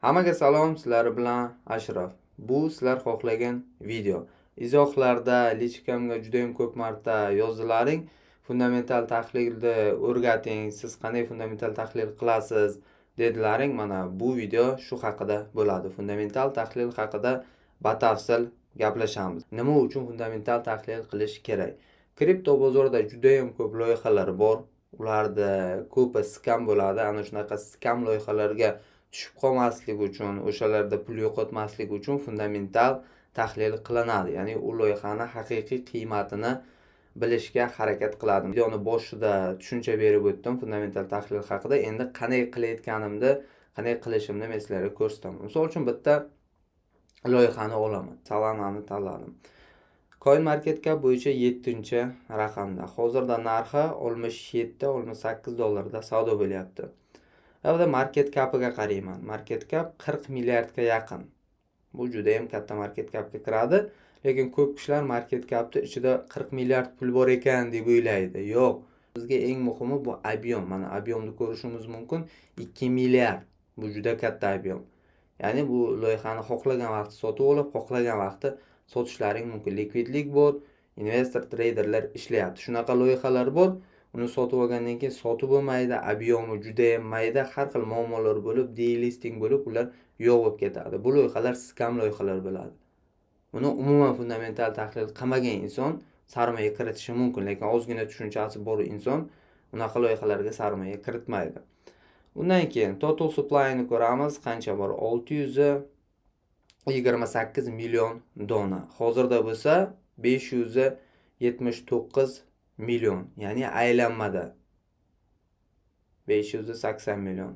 Hammaga salom, sizlar bilan Ashraf. Bu sizlar xohlagan video. Izohlarda личка mga juda ham ko'p marta yozdilaring. Fundamental tahlilni o'rgating, siz qanday fundamental tahlil qilasiz dedilaring. Mana bu video shu haqida bo'ladi. Fundamental tahlil haqida batafsil gaplashamiz. Nima uchun fundamental tahlil qilish kerak? Kripto bozorida juda ham ko'p loyihalar bor. Ularda ko'pi скам bo'ladi. Ana shunaqa скам loyihalarga tushib qolmaslik uchun, o'shalarda pul yo'qotmaslik uchun fundamental tahlil qilinadi. Ya'ni u loyihani haqiqiy qiymatini bilishga harakat qiladi. Videoni boshida tushuncha berib o'tdim fundamental tahlil haqida. Endi qanday qilayotganimni, qanday qilishimni men sizlarga ko'rsataman. Misol uchun, bitta loyihani olaman. Solanani tanladim. CoinMarketCap bo'yicha 7-raqamda. Hozirda narxi 67-68 dollarda savdo bo'lyapti. Va market capiga qarayman. Market cap 40 milliardga yaqin. Bu juda ham katta market capga kiradi. Lekin ko'p kishilar market capni ichida 40 milliard pul bor ekan deb o'ylaydi. Yo'q. Bizga eng muhimi bu объем. Mana, объем ni ko'rishimiz mumkin. 2 milliard. Bu juda katta объем. Ya'ni bu loyihani xohlagan vaqti sotib olib, xohlagan vaqti sotishlaring mumkin. Likvidlik bor, investor, treyderlar ishlayapti. Shunaqa loyihalar bor, uni sotib olgandan keyin sotib bo'lmaydi, объем i judayam mayda, har xil muammolar bo'lib, delisting bo'lib, ular yo'q bo'lib ketadi. Bu loyihalar скам loyihalar bo'ladi. Buni umuman fundamental tahlil qilmagan inson sarmoya kiritishi mumkin, lekin ozgina tushunchasi bor inson unaqa loyihalarga sarmoya kiritmaydi. Undan keyin total supplyni ko'ramiz, qancha bor? 628 million dona. Hozirda bo'lsa 579 million, ya'ni aylanmada 580 million.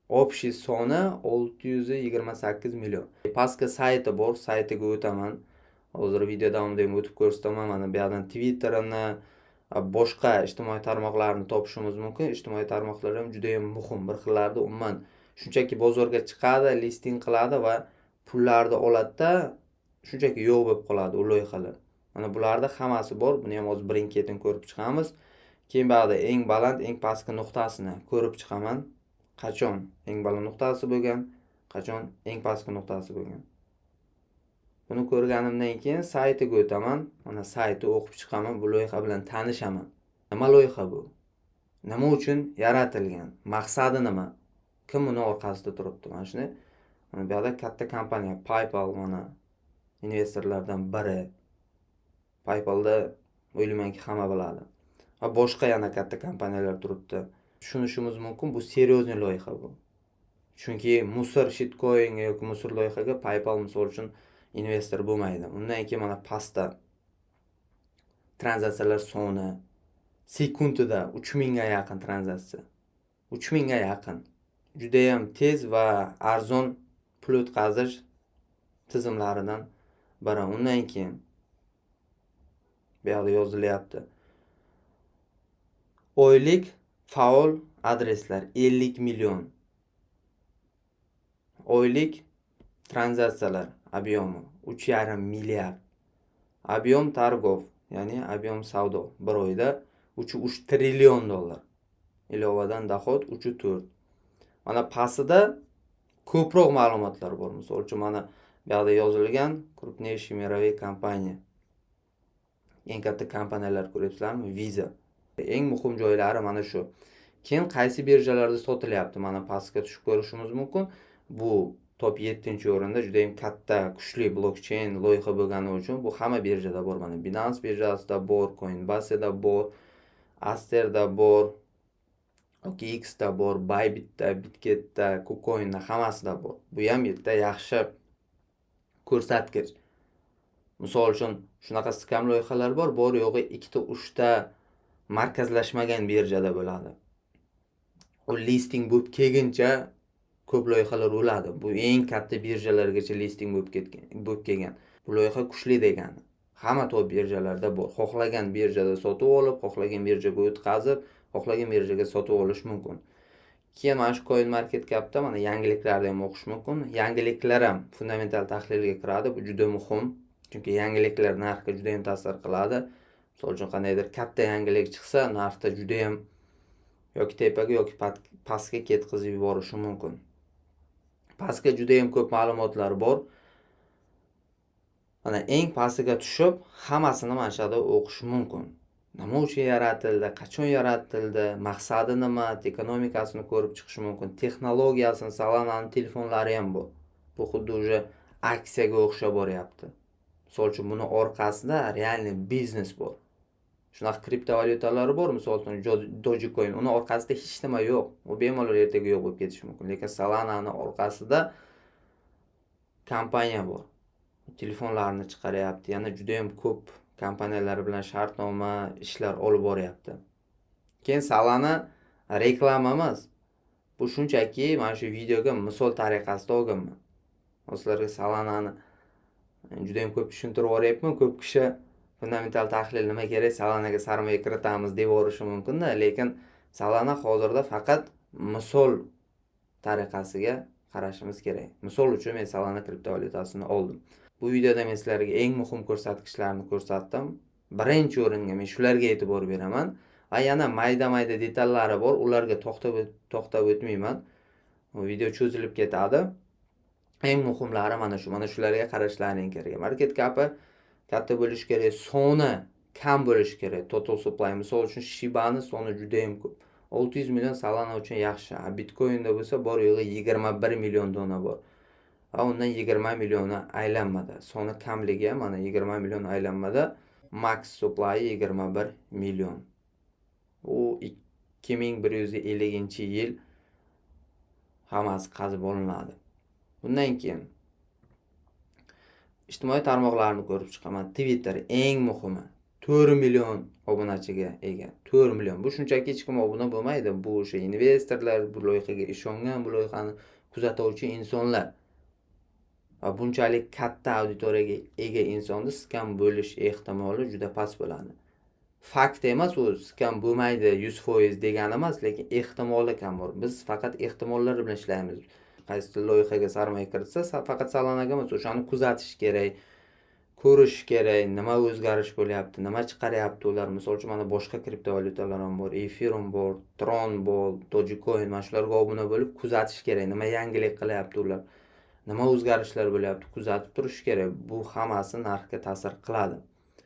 Общий soni 628 million. Pastga sayti bor, saytiga o'taman. Hozir video davomida ham o'tib ko'rsataman. Mana bu yoqdan Twitterini, boshqa ijtimoiy tarmoqlarni topishimiz mumkin. Ijtimoiy tarmoqlar ham juda ham muhim. Bir xillarda umuman shunchaki bozorga chiqadi, listing qiladi va pullarni oladida, shunchaki yo'q bo'lib qoladi u loyihalar. Mana bularda hammasi bor. Buni ham hozir birin ketin ko'rib chiqamiz. Keyin buyog'da eng baland, eng pastki nuqtasini ko'rib chiqaman. Qachon eng baland nuqtasi bo'lgan, qachon eng pastki nuqtasi bo'lgan. Buni ko'rganimdan keyin saytiga o'taman. Mana, saytni o'qib chiqaman, bu loyiha bilan tanishaman. Nima loyiha bu? Nima uchun yaratilgan? Maqsadi nima? Kim buni orqasida turibdi? Mana shuni, mana bu yoqda katta kompaniya PayPal, mana, investorlardan biri. PayPalda o'ylaymanki, hamma biladi. Va boshqa yana katta kompaniyalar turibdi. Tushunishimiz mumkin, bu серьезный loyiha bu. Chunki мусор shitcoinga yoki мусор loyihaga PayPal, misol uchun, investor bo'lmaydi. Undan keyin mana pastda tranzaksiyalar soni, sekundida 3000 ga yaqin tranzaksiya. 3000 ga yaqin. Judayam tez va arzon pul o'tkazish tizimlaridan biri. Undan keyin bu yoqda yozilyapti. Oylik faol adreslar 50 million. Oylik tranzaksiyalar объем i 3,5 milliard. Объем торгов, ya'ni объем savdo bir oyda 3,3 trillion dollar. Ilovadan доход 3,4. Mana, pastida ko'proq ma'lumotlar bor. Misol uchun, mana bu yoqda yozilgan крупнейшие мировые компания. Eng katta kompaniyalar, ko'ryapsizlarmi? Visa. Eng muhim joylari mana shu. Keyin qaysi birjalarda sotilyapti? Mana, pastga tushib ko'rishimiz mumkin. Bu top 7-o'rinda, judayam katta, kuchli blokcheyn loyiha bo'lgani uchun bu hamma birjada bor. Mana, Binance birjasida bor, Coinbase'da bor, Asterda bor, OKXda bor, Bybitda, Bitgetda, KuCoinda, hammasida bor. Bu ham bitta yaxshi ko'rsatkich. Misol uchun, shunaqa скам loyihalar bor, bor yo'g'i ikkita, uchta markazlashmagan birjada bo'ladi. U listing bo'lib kelguncha ko'p loyihalar o'ladi. Bu eng katta birjalargacha listing bo'lib ketgan, bo'lib kelgan. Bu loyiha kuchli degani. Hamma top birjalarda bor. Xohlagan birjada sotib olib, xohlagan birjaga o'tkazib, xohlagan birjaga sotib olish mumkin. Keyin mana shu CoinMarketCapda mana yangiliklarni ham o'qish mumkin. Yangiliklar ham fundamental tahlilga kiradi. Bu juda muhim. Chunki yangiliklar narxga juda ham ta'sir qiladi. Misol uchun, qandaydir katta yangilik chiqsa, narxda juda ham yoki tepaga, yoki pastga ketkazib yuborishi mumkin. Pastga juda ham ko'p ma'lumotlar bor. Mana eng pastiga tushib, hammasini mana shu yerda o'qish mumkin. Nima uchun yaratildi, qachon yaratildi, maqsadi nima, ekonomikasini ko'rib chiqish mumkin, texnologiyasini, Solanani telefonlari ham bor. Bu xuddi уже aksiyaga o'xshab boryapti. Misol uchun, buni orqasida реальный biznes bor. Shunaqa kriptovalyutalar bor, misol uchun Dogecoin, uni orqasida hech nima yo'q. U bemalol ertaga yo'q bo'lib ketishi mumkin. Lekin Solanani orqasida kompaniya bor. Telefonlarni chiqaryapti, yana juda ham ko'p kompaniyalar bilan shartnoma, ishlar olib boryapti. Keyin Solana reklama emas. Bu shunchaki mana shu videoga misol tariqasida olganman. Hozir sizlarga Solanani juda ham ko'p tushuntirib yuboryapman. Ko'p kishi fundamental tahlil nima kerak, Solanaga sarmoya kiritamiz deb yuborishi mumkin-da, lekin Solana hozirda faqat misol tariqasiga qarashimiz kerak. Misol uchun men Solana kriptovalyutasini oldim. Bu videoda men sizlarga eng muhim ko'rsatkichlarni ko'rsatdim. Birinchi o'ringa men shularga e'tibor beraman va yana mayda-mayda detallari bor, ularga to'xtab o'tmayman. Video cho'zilib ketadi. Eng muhimlari mana shu, mana shularga qarashlaring kerak. Market cap'i katta bo'lishi kerak, soni kam bo'lishi kerak. Total supply, misol uchun, Shibani soni juda ham ko'p. 600 million Solana uchun yaxshi. Bitcoinda bo'lsa bor yo'g'i 21 million dona bor. Va undan 20 millioni aylanmada. Soni kamligi mana 20 million aylanmada, max supply 21 million. U 2150-yil hammasi qazib olinadi. Bundan keyin ijtimoiy tarmoqlarni ko'rib chiqaman. Twitter eng muhimi 4 million obunachiga ega. 4 million. Bu shunchaki hech kim obuna bo'lmaydi. Bu o'sha investorlar, bu loyihaga ishongan, bu loyihani kuzatuvchi insonlar. Va bunchalik katta auditoriyaga ega insonni skam bo'lish ehtimoli juda past bo'ladi. Fakt emas u skam bo'lmaydi 100% degani emas, lekin ehtimoli kam bor. Biz faqat ehtimollar bilan ishlaymiz. Qaysi loyihaga sarmoya kiritsa, faqat Solanaga emas, o'shani kuzatish kerak, ko'rish kerak, nima o'zgarish bo'lyapti, nima chiqaryapti ular. Misol uchun, mana boshqa kriptovalyutalar ham bor, Ethereum bor, Tron bor, Dogecoin, mana shularga obuna bo'lib kuzatish kerak, nima yangilik qilyapti ular, nima o'zgarishlar bo'lyapti, kuzatib turish kerak. Bu hammasi narxga ta'sir qiladi.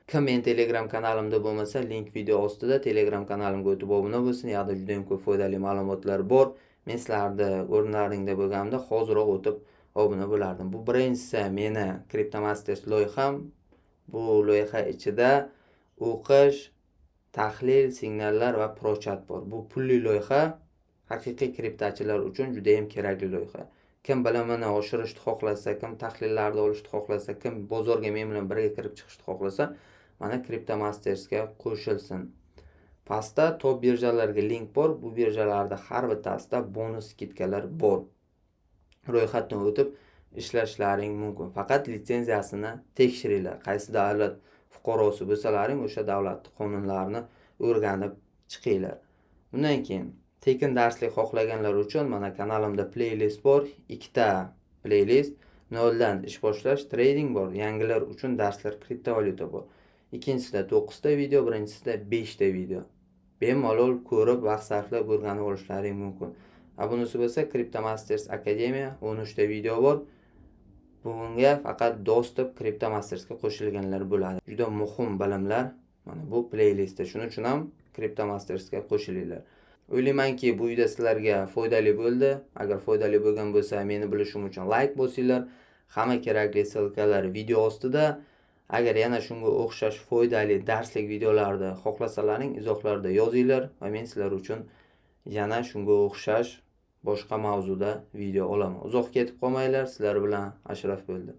Kim men Telegram kanalimda bo'lmasa, link video ostida, Telegram kanalimga o'tib obuna bo'lsin. U yoqda juda ham ko'p foydali ma'lumotlar bor. Men sizlarni o'rnlaringda bo'lganimda hoziroq o'tib obuna bo'lardim. Bu birinchisi meni Crypto Masters loyiham. Bu loyiha ichida o'qish, tahlil, signallar va prochat bor. Bu pulli loyiha, haqiqiy kriptachilar uchun juda ham kerakli loyiha. Kim bilimini oshirishni xohlasa, kim tahlillarni olishni xohlasa, kim bozorga men bilan birga kirib chiqishni xohlasa, mana Crypto Mastersga qo'shilsin. Pastda top birjalarga link bor. Bu birjalarda har bittasida bonus скидка lar bor. Ro'yxatdan o'tib ishlashlaring mumkin. Faqat litsenziyasini tekshiringlar. Qaysi davlat fuqarosi bo'lsalaring, o'sha davlatning qonunlarini o'rganib chiqinglar. Undan keyin tekin darslik xohlaganlar uchun mana kanalimda playlist bor, ikkita playlist: noldan ish boshlash, trading bor, yangilar uchun darslar, kriptovalyuta bor. Ikkinchisida to'qqizta video, birinchisida beshta video. Bemalol ko'rib, vaqt sarflab o'rganib olishlaring mumkin. A bunisi bo'lsa Crypto Masters Akademiya, 13 ta video bor. Bunga faqat доступ Crypto Mastersga qo'shilganlar bo'ladi. Juda muhim bilimlar mana bu playlistda. Shuning uchun ham Crypto Mastersga qo'shilinglar. O'ylaymanki, bu video sizlarga foydali bo'ldi. Agar foydali bo'lgan bo'lsa, meni bilishim uchun layk bosinglar. Hamma kerakli ссылка lar video ostida. Agar yana shunga o'xshash foydali darslik videolarni xohlasalaring, izohlarda yozinglar va men sizlar uchun yana shunga o'xshash boshqa mavzuda video olaman. Uzoq ketib qolmanglar. Sizlar bilan Ashraf bo'ldi.